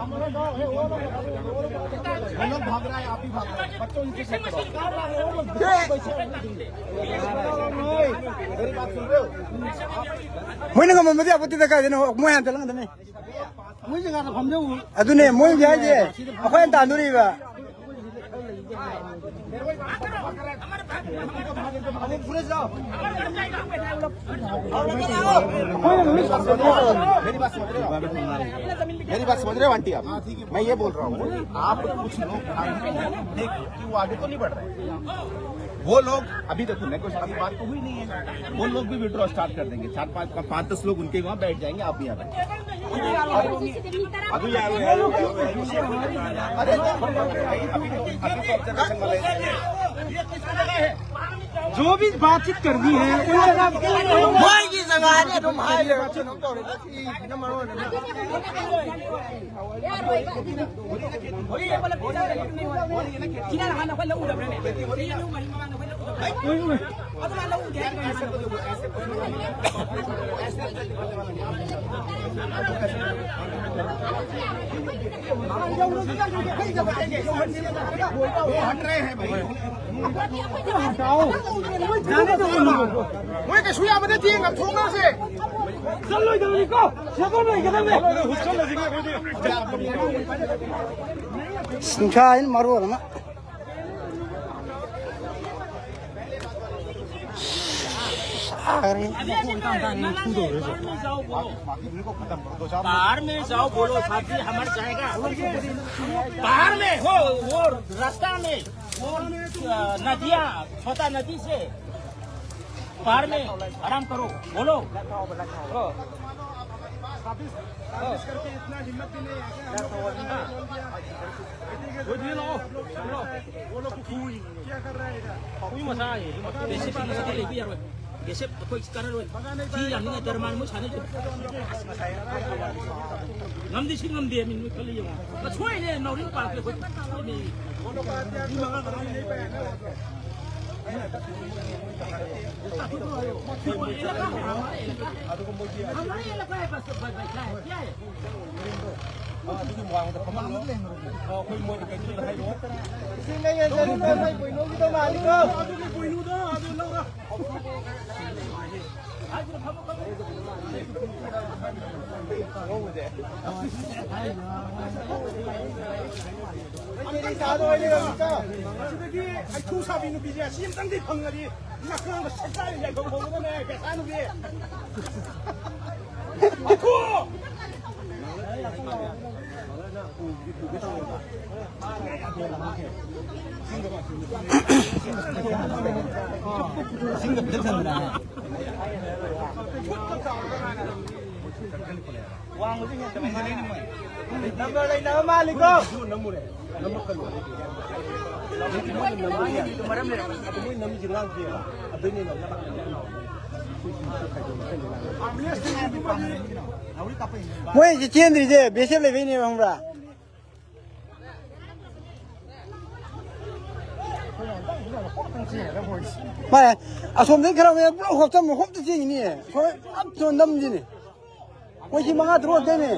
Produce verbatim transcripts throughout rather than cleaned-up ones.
वो लोग भाग रहा है, आप भी भाग रहे हैं। बच्चों, उनके साथ करो। मेरी बात सुन रहे हो? ꯃꯣꯏꯅ ꯉꯝꯃꯝꯃꯗꯤ ꯑꯄꯣꯠꯇꯨꯗ ꯀꯥꯏꯗꯅꯣ ꯃꯣꯏ ꯍꯥꯟꯅ ꯆꯠꯂꯝꯒꯗꯕꯅꯤ꯫ ꯃꯣꯏ ꯖꯒꯥꯗ ꯐꯝꯖꯧ꯫ ꯑꯗꯨꯅꯦ ꯃꯣꯏ ꯍꯧꯖꯤꯛ ꯍꯥꯏꯁꯦ ꯑꯩꯈꯣꯏꯅ ꯇꯥꯟꯗꯣꯔꯤꯕ꯫ मेरी बात समझ रहे हो? मेरी बात समझ रहे हो आंटी आप? मैं ये बोल रहा हूँ, आप कुछ लोग आए हैं, देख कि वो आगे तो नहीं बढ़ रहे। वो लोग अभी देखो, नेगोशिएशन की बात तो हुई नहीं है, वो लोग भी विड्रॉ स्टार्ट कर देंगे। चार पांच पांच दस लोग उनके वहां बैठ जाएंगे, आप भी यहाँ बैठ। अभी यार, अरे तो अभी तो, अभी तो ऑब्जर्वेशन वाले हैं। जो भी बातचीत करनी है, उन जगह कोई की जगह है, तुम हाई लेवल पे तुम दौड़ो। वो हट रहे हैं भाई। वो एक सुई आपने दिए ना, थोड़ा से। चल लो इधर निको, शक्ल में, इधर में। ꯅꯨꯡꯁꯥꯁꯤꯅ ꯃꯔꯣꯜ ꯑꯃ ꯁꯥꯈ꯭ꯔꯦ꯫ बाहर में जाओ, बोलो, बाहर में जाओ, बोलो, साथी हमारे जाएगा। बाहर में हो, वो रास्ता में, वो, अ, नदियाँ, छोटा नदी से बाहर में आराम करो, बोलो। हो। वो दिए लाओ, वो लोग क्या कर रहा है इधर? कोई मजा आए। कैसे, कैसे लेके यार? ꯀꯩꯁꯦ ꯑꯩꯈꯣꯏ ꯀꯥꯟꯅꯔꯣꯏ꯫ ꯁꯤ ꯌꯥꯝꯅꯤꯡꯉꯥꯏ ꯗꯔꯃꯥꯟ ꯃꯣꯏ ꯁꯥꯟꯅꯩꯁꯦ꯫ ꯉꯝꯗꯤ ꯁꯤ ꯉꯝꯗꯦ ꯃꯤ ꯅꯣꯏ ꯈꯜꯂꯤ ꯌꯦꯡꯉꯣ꯫ ꯑꯁꯣꯏꯅꯦ ꯅꯥꯎꯔꯤ ꯄꯥꯔꯛꯇ ꯑꯩꯈꯣꯏ ꯁꯣꯏꯅꯦ꯫ ꯃꯤ ꯃꯉꯥ ꯇꯔꯥ ꯂꯩꯕ ꯌꯥꯅꯤ꯫ ꯍꯥꯏ ꯕꯁ ꯕꯁ ꯕꯁ ꯌꯥꯏ꯫ ꯏꯁꯤꯡ ꯂꯩ ꯌꯦꯟ ꯆꯅꯤ ꯂꯧ, ꯃꯩ ꯄꯣꯏꯅꯨꯒꯤꯗꯣ ꯃꯥꯜꯂꯤꯀꯣ꯫ ꯑꯗꯨꯒꯤ ꯄꯣꯏꯅꯨꯗꯣ ꯑꯗꯨ ꯂꯧꯔꯣ꯫ ꯑꯁꯤꯗꯒꯤ ꯍꯩꯊꯨ ꯁꯥꯕꯤ ꯅꯨꯄꯤꯁꯦ ꯑꯁꯤ ꯑꯝꯇꯪꯗꯤ ꯐꯪꯉꯗꯤ ꯅꯈꯥꯡꯗ ꯁꯛꯆꯥꯏ ꯌꯥꯏꯐꯝ ꯍꯧꯒꯗꯕꯅꯦ, ꯄꯩꯁꯥ ꯅꯨꯄꯤ꯫ ꯍꯩꯊꯨ! ꯅꯝꯕꯔ ꯂꯩꯅꯕ ꯃꯥꯜꯂꯤꯀꯣ꯫ ꯃꯣꯏ ꯍꯧꯖꯤꯛ ꯆꯦꯟꯗ꯭ꯔꯤꯁꯦ ꯕꯦꯁꯦꯞ ꯂꯩꯕꯩꯅꯦꯕ, ꯈꯪꯕ꯭ꯔꯥ? ꯃꯥꯅꯦ꯫ ꯑꯁꯣꯝꯗꯒꯤ ꯈꯔ ꯃꯌꯥꯝ ꯄꯨꯂꯞ ꯍꯣꯞꯆꯟꯕ ꯍꯣꯞꯇ ꯆꯦꯟꯈꯤꯅꯤ꯫ ꯁꯣꯝ ꯄꯨꯂꯞ ꯆꯣꯟꯗꯝꯁꯤꯅꯤ꯫ ꯃꯣꯏ ꯁꯤ ꯃꯉꯥ ꯇꯔꯨꯛ ꯈꯛꯇꯅꯦ꯫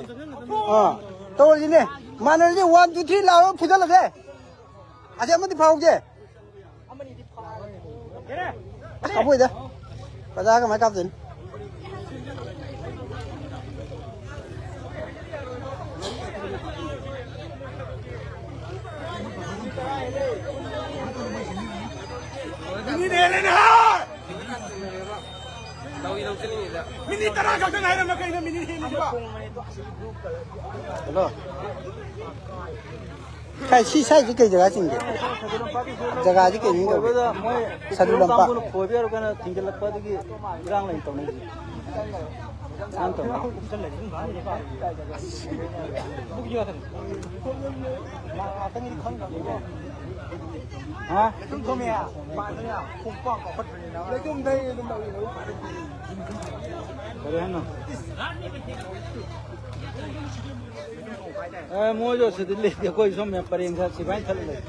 ꯑꯥ꯫ ꯇꯧꯔꯁꯤꯅꯦ꯫ ꯃꯥꯟꯅꯔꯁꯦ꯫ ꯋꯥꯟ, ꯇꯨ, ꯊ꯭ꯔꯤ ꯂꯥꯎꯔꯒ ꯐꯨꯖꯜꯂꯁꯦ꯫ ꯑꯁꯤ ꯑꯃꯗꯤ ꯐꯥꯍꯧꯁꯦ꯫ ꯑꯁ, ꯀꯥꯞꯄꯣꯏꯗ꯫ ꯀꯗꯥ ꯀꯃꯥꯏ ꯀꯥꯞꯇꯣꯏꯅꯣ? ꯃꯤꯅꯤꯠ ꯍꯦꯜꯂꯦꯅꯦ! ꯃꯤꯅꯤꯠ ꯇꯔꯥ ꯈꯛꯇ ꯉꯥꯏꯔꯝꯃ ꯀꯩꯅꯣ ꯃꯤꯅꯤꯠ ꯍꯦꯜꯂꯤꯁꯤꯕꯣ? ꯍꯜꯂꯣ꯫ ꯀꯥꯏ, ꯁꯤ ꯁ꯭ꯋꯥꯏꯁꯤ ꯀꯩ ꯖꯒꯥ ꯆꯤꯡꯒꯦ? ꯖꯒꯥꯁꯤ ꯀꯩ ꯃꯤꯡ ꯀꯧꯒꯦ? ꯃꯣꯏ ꯁꯗꯨ ꯂꯝꯄꯥꯛ꯫ ꯀꯥꯡꯕꯨꯅ ꯈꯣꯏꯕ ꯌꯥꯔꯣꯏ ꯀꯥꯏꯅ ꯊꯤꯡꯖꯤꯜꯂꯛꯄ ꯑꯗꯨꯒꯤ ꯏꯔꯥꯡ ꯂꯩ ꯇꯧꯅꯩꯁꯦ꯫ ꯏꯔꯥꯡ ꯇꯧꯅꯩ꯫ ꯍꯥ? ꯀꯔꯤ ꯍꯥꯏꯅꯣ? ꯑꯦ, ꯃꯣꯏꯗꯣ ꯁꯤꯗ ꯂꯩꯇꯦ, ꯑꯩꯈꯣꯏ ꯁꯣꯝ ꯄꯔꯦꯡ ꯈꯔ ꯁꯤꯐꯥꯏ ꯊꯜꯂ ꯂꯩ꯫